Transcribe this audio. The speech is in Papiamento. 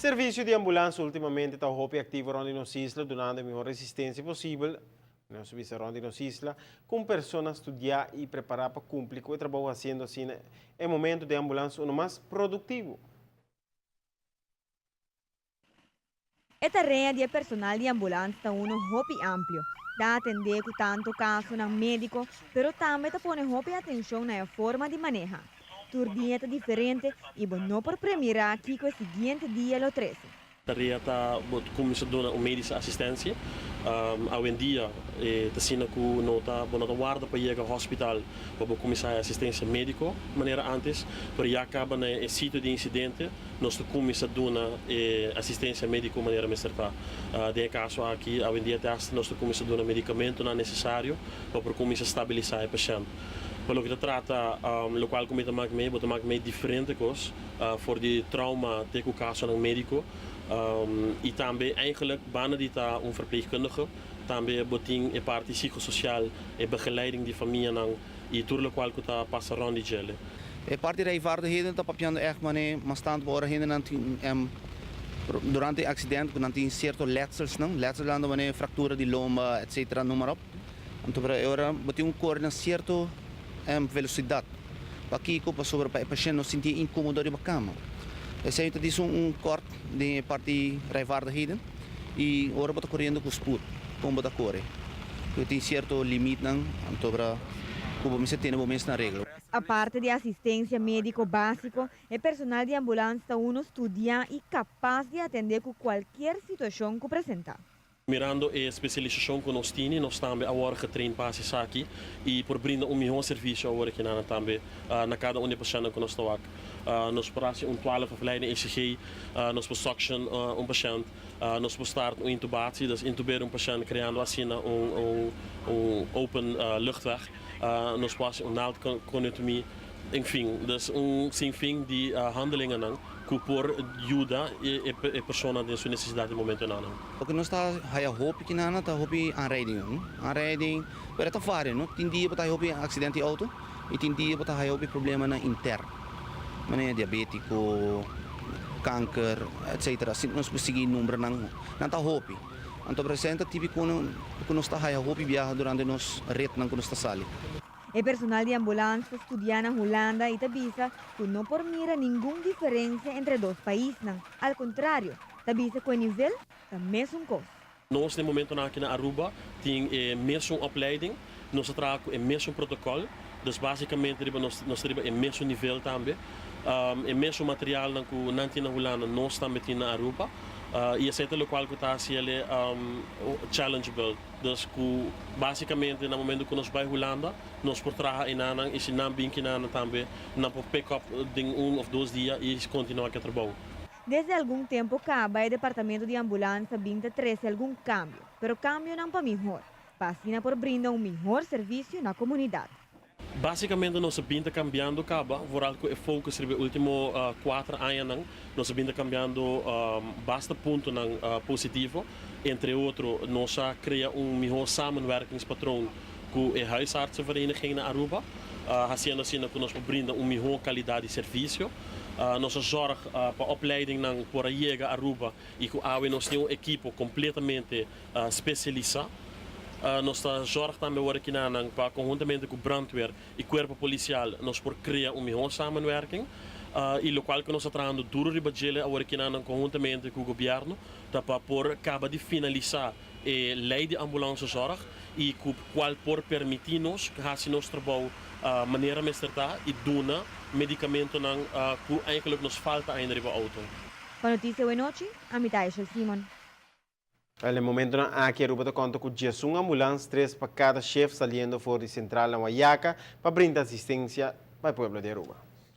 Servicio di ambulance ultimamente ta hopi activo rond di nos isla, dunando e mihor resistencia posibel, nos bisa rond di nos isla, cu un persona studia y prepara pa cumpli cu e trabou haciendo asina e momento di ambulance uno mas productivo. E tarea di e personal di ambulans ta uno hopi amplio. Ta atendé ku tantu kasonan médiko, pero tambe ta pone hopi atenshon na e forma di maneha. Tur dia ta diferente i bo no por premirá kiko e siguiente dia lo trese. Tarea ta bo kuminsá duna un medische asistensia. Awendia e ta asina ku no ta bo no ta warda pa yega hospital pa bo kuminsá haña asistensia médiko manera ántes, pero ya kaba na e sitio di insidente. Nos ta cuminsa duna e asistencia medico manera mester ta. Den e caso aki, awendia te hasta nos ta cuminsa duna medicamentonan necesario pa por cuminsa stabilisa e pashent. Pa loke ta trata locual cu mi ta mak mee, bo ta mak mee diferente cos, for di trauma te cu casonan medico. Y tambe eigenlijk banda di ta un verpleegkundige, tambe bo tin e parti psicosocial, e begeleiding di famianan, y tur locual cu ta pasa rond di djele. E parti rijvaardigheden ta papiando echt mane mas tanto ora hendenan tin durante accident cu nan tin cierto letselsnan, letselnan ta mane fractura di lomba etc. Noem maar op. Anto pero e ora bo tin un core na cierto velocidad. Pakico? Pasobra pa e pashent no sinti incomodo riba cama. Esey ta disi un kort den e parti rijvaardigheden y ora bo ta coriendo cu spoed con bo ta core cu tin cierto limitnan anto pero cu bo mester tene bo mes na regla. Aparte di asistencia medico basico, e personal di ambulans ta uno studia y capas di atende cu cualkier situacion cu presenta. Mirando e spesialisashon ku nos tini, nos tambe a wòrdu getrain pa hasi esaki i por brinda un mihó servisio awor aki nan tambe na kada un di e pashèntnan ku nos ta wak. Nos por hasi un 12 afleiding ECG, nos por suction un pashènt, nos por start un intubatie, dus intubera un pashènt kreando asina un un open luchtweg, nos por hasi un naaldconiotomie, enfin, dus un sinfin di handelingennan. Ku por yuda e persona den su nesesidat den momentonan. Loke nos ta haya hopi kinana ta hopi aanrijdingen. Aanrijding, pero e ta varia no. Tin dia bo ta haya hopi accidente di auto y tin dia bo ta haya hopi problemanan interno. Manera diabetico, kanker, etcetera. Asina nos por sigui nombra nan. Nan ta hopi. Anto presente tipico ku nos ta haya hopi biaha durante nos retnan ku nos ta sali. E personal di ambulans ta studia na Hulanda y ta bisa cu no por mira ningun diferencia entre dos paisnan. Al contrario, ta bisa cu e nivel ta mesun cos. Nos den momentonan aki na Aruba tin e mesun opleiding, nos ta traha cu e mesun protocol, dus basicamente riba nos nos ta riba e mesun nivel tambe. E mesun materialnan cu nan tin na Hulanda nos tambe tin na Aruba y esey ta locual cu ta haci el challengeable. Dus ku básikamente na momento ku nos bai Hulanda nos por traha enanan i si nan bin kinanan tambe nan por pick up den un òf dos dia i kontinuá ku e trabou. Desde algun tempo kaba e departamento di ambulans a bin ta trece algun cambio, pero cambionan pa mihor, pa asina por brinda un mihor servicio na comunidad. Básikamente nos a bin ta kambiando kaba, vooral ku e focus riba e último kuater añanan, nos a bin ta kambiando basta puntonan positivo. Entre otro nos a krea un mihó samenwerkingspatroon ku e huisartsenvereniging na Aruba, hasiendo asina ku nos por brinda un mihó kalidat di servisio. Nos a zòrg pa opleidingnan por a yega Aruba i ku awe nos tin un ekipo kompletamente spesialisá. Nos ta zòrg tambe wòrdu kinanan pa konhuntamente ku brandweer i kuerpo polisial nos por krea un mihó samenwerking. I lokual ku nos ta trahando duru riba djele awor kinanan konhuntamente ku gobièrnu ta pa por kaba di finalisá e lei di ambulansezòrg i ku kual por permití nos hasi nos trabou manera mester ta i duna medikamentonan ku eigenlik nos falta ainda riba outo. Pa Noticia Wenochi, ami ta Aishel Simon. Na e momentonan aki Aruba ta konta ku 11 ambulans, tres pa kada shef saliendo for di sentral na Wayaca pa brinda asistensia pa e pueblo di Aruba.